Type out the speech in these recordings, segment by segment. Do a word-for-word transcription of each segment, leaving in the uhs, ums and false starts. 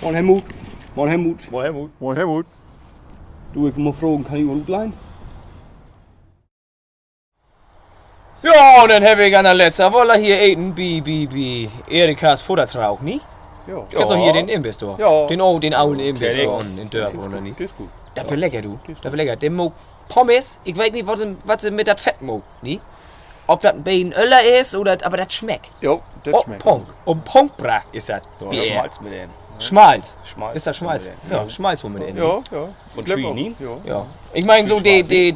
Moin, Helmut. Moin, Helmut. Moin, Helmut. Moin, Helmut. Du, ik mutt fragen, kann ik mal utlehnen? Ja, un denn heff ik an de letzte Woll hier eten bi, bi, bi Erikas Futtertruck, nich? Kennst du hier den Imbiss dor? Den o-, den olen Imbiss dor in, in Dörp, oder nich? Dat weer lecker, du. Dat weer lecker. De maakt Pommes, ik weet nich, wat se, wat se mit dat Fett maakt, nich? Of dat en beten öller is, oder, aver dat smeckt. Op Punkt. Op Punkt bracht is dat Bier. Smalz. Is dat Smalz? Ja, Smalz, wo mit in. Ja. Ik meen, so de, de,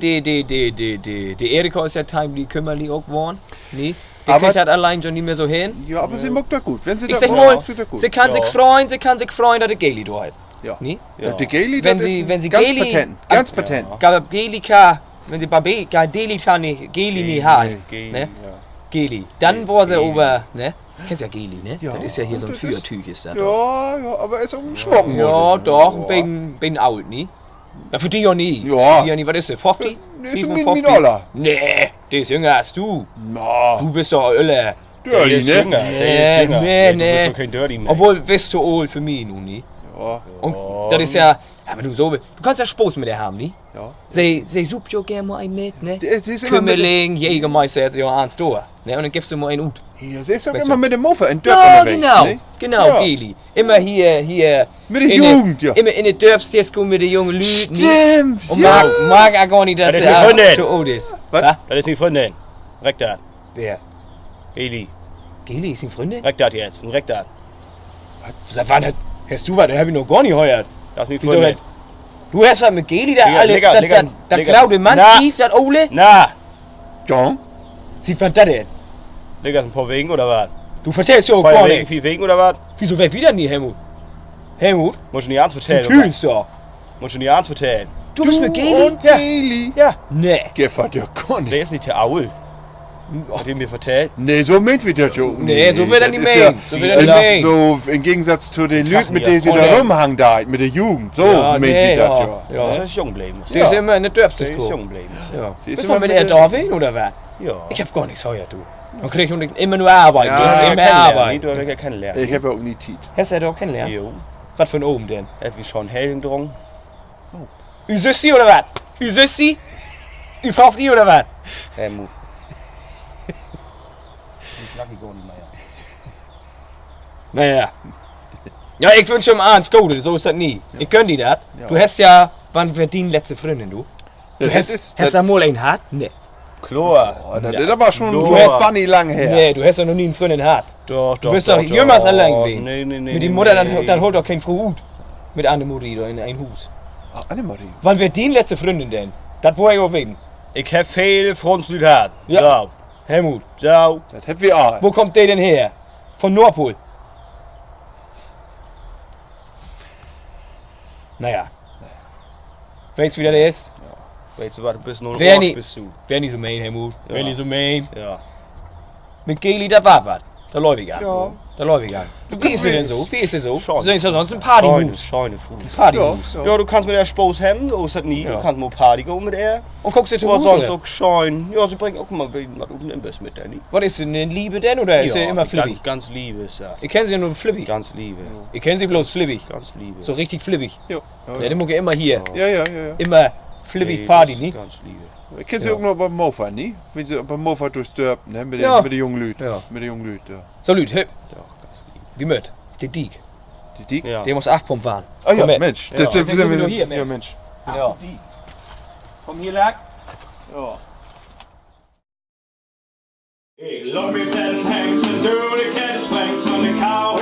de Erika is ja teemlich kümmerlich ok worrn, nich? De kriggt dat alleen jo nich mehr so hen. Ik segg mal, se kann sik freuen, se kann sik freuen, dat de Geli dor hett. Nich? Wenn se, wenn se Geli, Gabrielka, wenn se Babe-, Ga-, Delika nich, Geli nich harr, ne? Geli. Denn worr se aver, ne? Kennst ja Geli, ne? Dat is ja hier so'n Füertüüg, is dat doch. Ja, doch, en beten, beten oolt, nich? Ja, för di jo nich. För di jo nich. Wat is de, föfftig? Nee, de is jünger as du. Du büst doch öller. Nee, nee. Obwohl, büst to oolt för mi nu, nich? Un dat is ja, aver du, so, du kannst ja Spaaß mit ehr hebben, nich? Se, se suupt jo geern mal een mit, ne? Kümmerling, Jägermeister hett se jo allens dor, ne? Un denn gifft se mal een ut. Genau, genau, Geli. Immer hier, hier. Immer in de Dörpsdisco mit de junge Lüüd, nich? Un markt, markt gor nich, dat se to oolt is. Dat is mien Fründin. Rektat. Wer? Geli. Geli is dien Fründin? Rektat jetzt, nu rektat. Siet wann hest du wat? Dat heff ik noch gor nich höört. Dat is mien Fründin. Du hest wat mit Geli, dat, dat graue Mannswief, dat ole? Na. Siet wann dat denn? Liggt dat en poor Weken oder wat? Du vertellst jo gor nix. Wieso weet wi dat nich, Helmut? Helmut? Muttst du nich allens vertellen, oder? Tüünst doch. Muttst du nich allens vertellen. Du büst mit Geli? Ja. Nee. Gifft dat jo gor nich. De is nich to oolt. Hett de mi vertellt? Nee, so meent wi dat jo nich. Nee, so weer dat nich meent. So in Gegensatz to de Lüüd, mit de se dor rümhangen deit, mit de Jugend. So meent wi dat jo. De is jung bleven. De is immer in de Dörpsdisco. Büst du mal mit ehr dor ween, oder wat? Ik heff gor nix höört, du. Denn krieg ik immer nur Arbeit, ne? Immer Arbeit. Ik heff ok nie Tiet. Hest du dor kennenlehrt? Wat för 'n Avend denn? Hebbt wi schon Hell drunken. Ü Süssi oder wat? Ü Süssi? Ü Fofti oder wat? Na ja. Ja, ik wünsch em allens Gode, so is dat nich. Ik gönn di dat. Du hest ja, wann weer dien letzte Fründin, du? Du hest, hest du mal een hatt? Nee. Kloor. Dat is aver schon so funny lang her. Nee, du hest doch noch nie en Fründin hatt. Du büst doch jümmers alleen ween. Mit dien Mudder, dat hollt doch keen Fro ut. Mit Annemarie dor in een Huus. Wann weer dien letzte Fründin denn? Dat wull ik ok weten. Ik heff vele Fruunslüüd hatt. Helmut. Dat hebbt wi all. Wo kummt de denn her? Von Nordpool. Na ja. Weetst, wo dat is? Weetst du wat, du büst nu, weer nich so meen, Helmut. Weer nich so meen. Mit Geli, dat warrt wat. Dat glööv ik an. Dat glööv ik an. Wo is se denn so? Wo is se so? Se is ja sonst en Partymuus. Partymuus. Ja, du kannst mit ehr Spaaß hebben, so is dat nich. Du kannst mal Party gahn mit ehr. Un kuckst se to Huus, oder? Sünst ok schöön. Ja, se bringt ok mal wat ut den Imbiss mit, denn. Wat is se, 'ne Liebe denn, oder is se immer flippig? Ganz Liebe is dat. Ik kenn se nur flippig. Ganz Liebe. Ik kenn se bloots flippig. So richtig flippig. Nee, de maakt ja immer hier. Immer flippig Party, nich? Ik kenn se ok noch op 'n Mofa, nich? Wenn se op 'n Mofa dörch 't Dörp, ne? Mit de jungen Lüüd. Mit de jungen Lüüd, ja. So, Lüüd, hö. Wi mööt. De Diek. De Diek? De mutt afpumpt warrn. Ah ja, Mensch. Kumm hier, Mensch. Kumm hier lang. Ik loop mit den Hengst un du de Kette springst un de Kau.